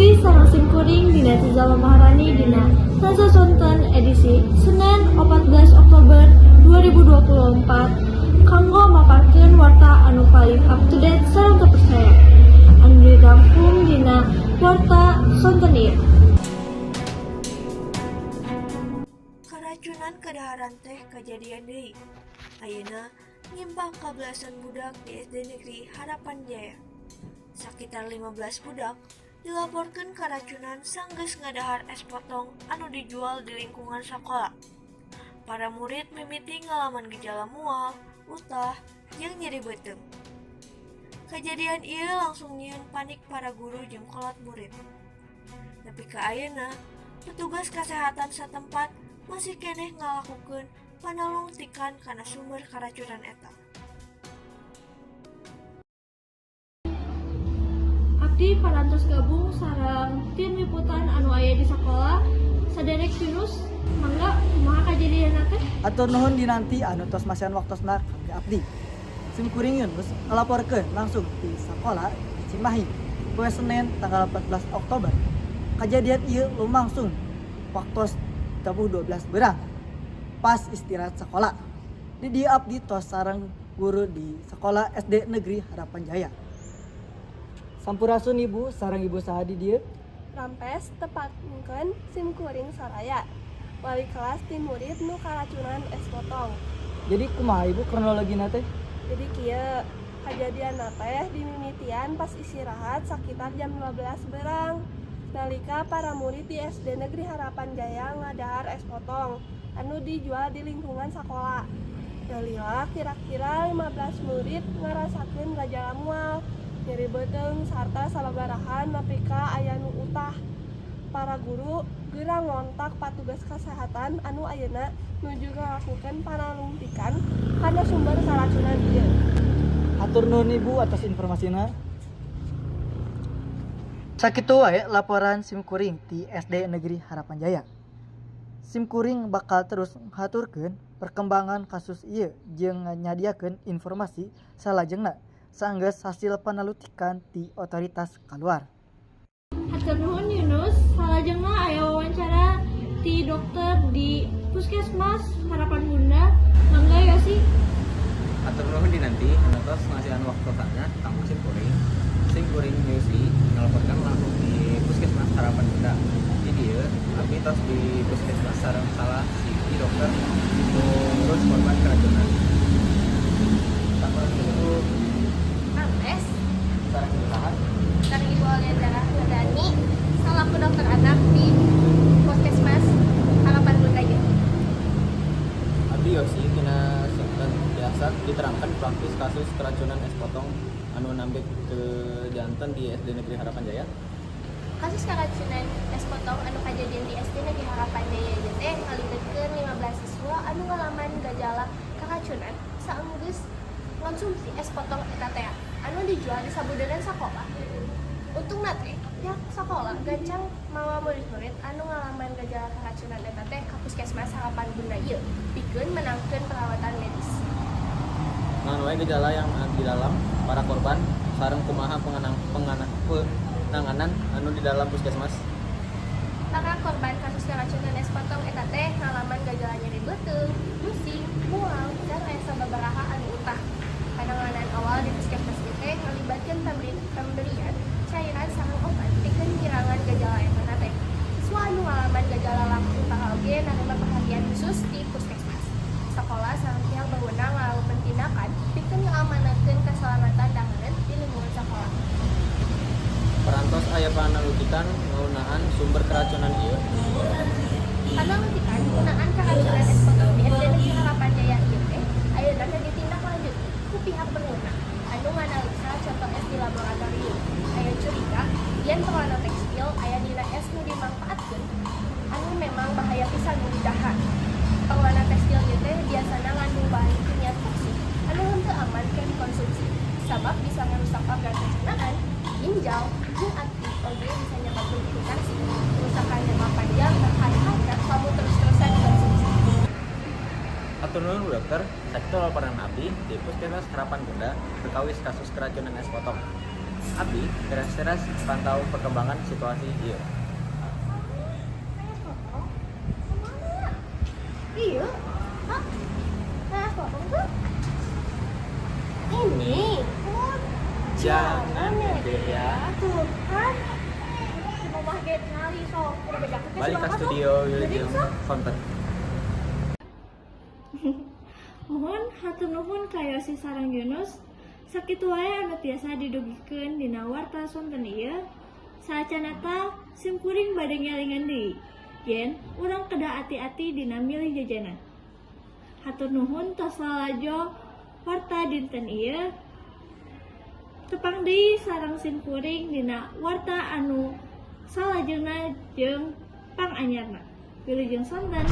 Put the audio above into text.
Abdi sareng simkuring Dina Tizala Maharani dina Nuansa Sonten edisi Senin 14 Oktober 2024 kanggo maparkeun warta anu paling up to date sareng terpercaya anu dirangkum dina Warta Sonten ieu. Karacunan kadaharan teh kajadian deui. Ayeuna ngimpang ka belasan budak di SD Negeri Harapan Jaya. Sakitar 15 budak dilaporkeun karacunan sanggeus ngadahar es potong anu dijual di lingkungan sakola. Para murid mimiti ngalaman gejala mual, utah, jeung nyeri beuteung. Kajadian ieu langsung nyieun panik para guru jeung kolot murid. Nepi ka ayeuna, petugas kasehatan satempat masih keneh ngalakukeun panalungtikan kana sumber karacunan eta. Abdi parantos gabung sareng tim liputan anu aya di sakola. Saderek Yunus, mangga, kumaha kajadianna teh? Hatur nuhun Dinanti anu tos masihan waktosna ka abdi. Sim kuring Yunus ngalaporkeun langsung di sakola di Cimahi poe Senin tanggal 14 Oktober. Kajadian ieu lumangsung waktos tabuh 12 berang pas istirahat sekolah. Di dieu abdi tos sareng guru di sekolah SD Negeri Harapan Jaya. Sampurasun Ibu, sareng Ibu saha di dieu? Rampes, tepangkeun simkuring Soraya, wali kelas ti murid nu karacunan es potong. Jadi kumaha, Ibu, kronologina teh? Jadi kieu, kajadianna teh dimimitian pas istirahat sakitar jam 12 berang. Nalika para murid di SD Negeri Harapan Jaya ngadahar es potong anu dijual di lingkungan sakola. Lila kira-kira 15 murid ngarasakeun gajala mual, nyeri beuteung sarta sababarahan nepi ka aya nu utah. Para guru geura ngontak patugas kesehatan anu ayeuna nuju ngalakukeun panalungtikan kana sumber karacunan ieu. Hatur nuhun, Ibu, atas informasina. Sakitu wae laporan simkuring ti SD Negeri Harapan Jaya. Simkuring bakal terus ngahaturkeun perkembangan kasus ieu jeung nyadiakeun informasi salajengna saenggeus hasil panalungtikan ti otoritas kaluar. Hatur nuhun, Yunus. Salajengna aya wawancara ti dokter di Puskesmas Harapan Bunda. Mangga, Yosi. Hatur nuhun Dinanti anu tos ngasihan waktosna kanggo sim kuring. Sim kuring Yosi ngelaporkan langsung di Puskesmas Harapan Bunda. Di dieu abdi tos di Puskesmas sareng salah siji dokter nu ngurus korban keracunan. Sampurasun, Ibu. Rampes. Sareng Ibu saha? Sareng Ibu Aulia Zara Dani, selaku dokter anak di Puskesmas Harapan Bunda ieu. Abdi Yosi tina Sonten, biasa diterangkan praktis kasus keracunan es potong anu nambe kajanten di SD Negeri Harapan Jaya. Kasus keracunan es potong anu kajadian di SD Negeri Harapan Jaya ieu teh ngalibatkeun 15 siswa anu ngalaman gejala keracunan saenggeus ngonsumsi es potong eta teh anu dijual di sabudeureun sakola. Untungna teh pihak sakola gancang mawa murid-murid anu ngalaman gejala keracunan eta teh ka Puskesmas Harapan Bunda ieu pikeun menangkeun perawatan medis. Naon wae gejala yang di dalam para korban sareng kumaha penanganan anu di dalam puskesmas? Para korban kasus keracunan es potong eta teh ngalaman gejala nyeri beuteung, pusing, mual, dan aya sababaraha anu utah. Penanganan awal di puskesmas ieu teh ngalibatkeun pemberian cairan sareng obat pikeun ngirangan gejala eta teh. Siswa anu ngalaman gejala langkung parah oge narima perhatian khusus di puskesmas. Sekolah sareng pihak berwenang ngalakukeun tindakan pikeun ngamanatkeun keselamatan dahareun di lingkungan sekolah. Parantos aya panalungtikan ngeunaan sumber keracunan ieu? Panalungtikan ngeunaan keracunan es potong di SD Negeri Harapan Jaya ieu teh ayeuna keur ditindaklanjuti ku pihak berwenang anu nganalisa contoh es di laboratorium. Aya curiga yen pewarna tekstil aya dina es nu dimangpaatkeun anu memang bahaya pisan mun didahar. Pewarna tekstil ieu teh biasana ngandung bahan kimia toksik anu henteu aman keur dikonsumsi sabab bisa ngarusak organ pencernaan, ginjal, jeung ati oge bisa nyebabkeun iritasi. Kerusakan jangka panjang berhari-hari lamun terus-terusan dikonsumsi. Hatur nuhun, Bu Dokter, sakitu laporan abdi di Puskesmas Harapan Bunda perkawis kasus keracunan es potong. Abdi teras-teras pantau perkembangan situasi ieu. Es potong? Kemana? Iya. Hah? Nah, es potong tuh? Ini. Oh, Jangan ya. Ya. Tuh kan. Si mamah ge ngali sok. Udah bejakeun ke si Balik ke bapak sok. studio Jadi Wilujeng sok. Sonten. Mohon hatur nuhun ka Yosi sareng Yunus. Sakitu wae anu tiasa didugikeun dina warta sonten ieu. Saacanna sim kuring bade ngelingan deui. Yen urang kedah ati-ati dina milih jajanan. Hatur nuhun tos lalajo warta dinten ieu. Tepang deui sareng sim kuring dina warta anu salajengna jeung panganyarna. Wilujeng sonten.